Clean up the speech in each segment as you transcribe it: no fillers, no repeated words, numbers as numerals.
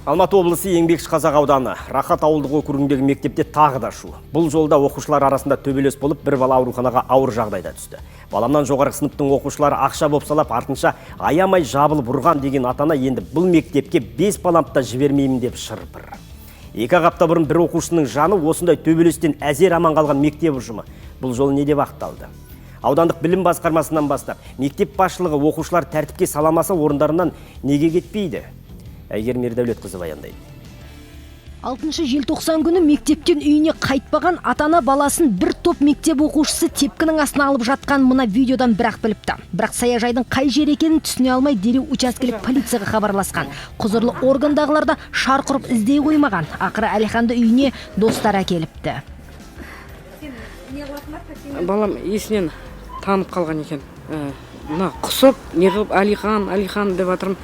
Алматы облысы, Еңбекшіқазақ ауданы Рахат ауылдық округіндегі мектепте тағы да шу. Бұл жолда оқушылар арасында төбелес болып, бір бала ауруханаға ауыр жағдайда түсті. Баламнан жоғарғы сыныптың оқушылары ақша бопсалап, артынша аямай жабылып ұрған деген ата-ана енді бұл мектепке бес баламды да жібермеймін деп шыр-пыр. 2-ақ апта бұрын бір оқушының жаны осындай төбелестен әзер аман қалған мектеп ұжымы бұл жолы не деп ақталды? Аудандық білім басқармасынан бастап мектеп басшылығы оқушылар тәртіпке саламаса, орындарынан неге кетпейді? Әйгерім Ердәулетқызы баяндайды. 6 желтоқсан күні мектептен үйіне қайтпаған ата-ана баласын бір топ мектеп оқушысы тепкінің астына алып жатқан мына видеодан бірақ біліпті. Бірақ саяжайдың қай жері екенін түсіне алмай, дереу учаскелік полицияға хабарласқан. Құзырлы органдағылар да шарқ ұрып іздей қоймаған. Ақыры Әлиханды үйіне достары әкеліпті. Балам есінен танып қалған екен. Мына құсып, не қылып, «Әлихан, Әлихан» деп жатырмын,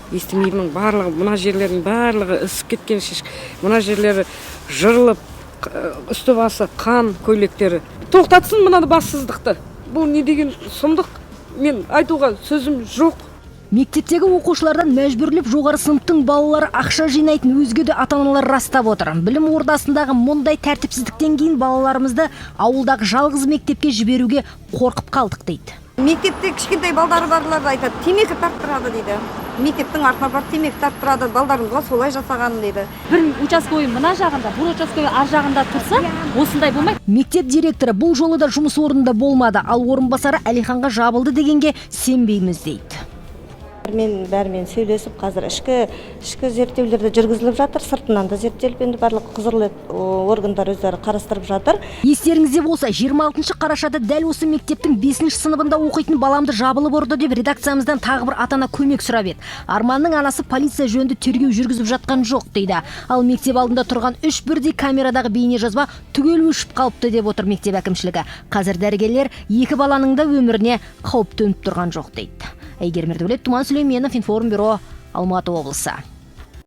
естімеймін. Барлығы, мына жерлердің барлығы ісіп кеткен, шеш, мына жерлері жырылып, үсті басы қан, көйлектері. Тоқтатсын мынаны, бассыздықты. Бұл не деген сұмдық, мен айтуға сөзім жоқ. Мектептегі оқушылардан мәжбүрлеп жоғары сыныптың балалары ақша жинайтын өзге де ата-аналар растап отыр. Білім ордасындағы мұндай тәртіпсіздіктен кейін балаларымызды ауылдағы жалғыз мектепке жіберуге қорқып қалдық дейді. Мектепте кішкентай балдары барлар да айтады, темекі тарттырады дейді. Мектептің артына барып темекі тарттырады, балдарымызға солай жасаған дейді. Бір участковый мына жағында, бір участковый ар жағында тұрса, осындай болмайды. Мектеп директоры бұл жолы да жұмыс орнында болмады, ал орынбасары Әлиханға жабылды дегенге сенбейміз дейді. Мен бәрімен сөйлесіп, қазір ішкі зерттеулер де жүргізіліп жатыр, сыртынан да зерттеліп, енді барлық құзырлы органдар өздері қарастырып жатыр. Естеріңізде болса, 26 қарашада дәл осы мектептің 5 сыныбында оқитын баламды жабылып ұрды деп редакциямыздан тағы бір ата-ана көмек сұрап еді. Арманның анасы полиция жөнді тергеу жүргізіп жатқан жоқ дейді. Ал мектеп алдында тұрған үш бірдей камерадағы бейнежазба түгел өшіп қалыпты деп отыр мектеп әкімшілігі. Қазір дәрігерлер екі баланың да өміріне қауіп төніп тұрған жоқ дейді. Әйгерім Ердәулет, Тұман Сүлейменов, Информбюро, Алматы облысы.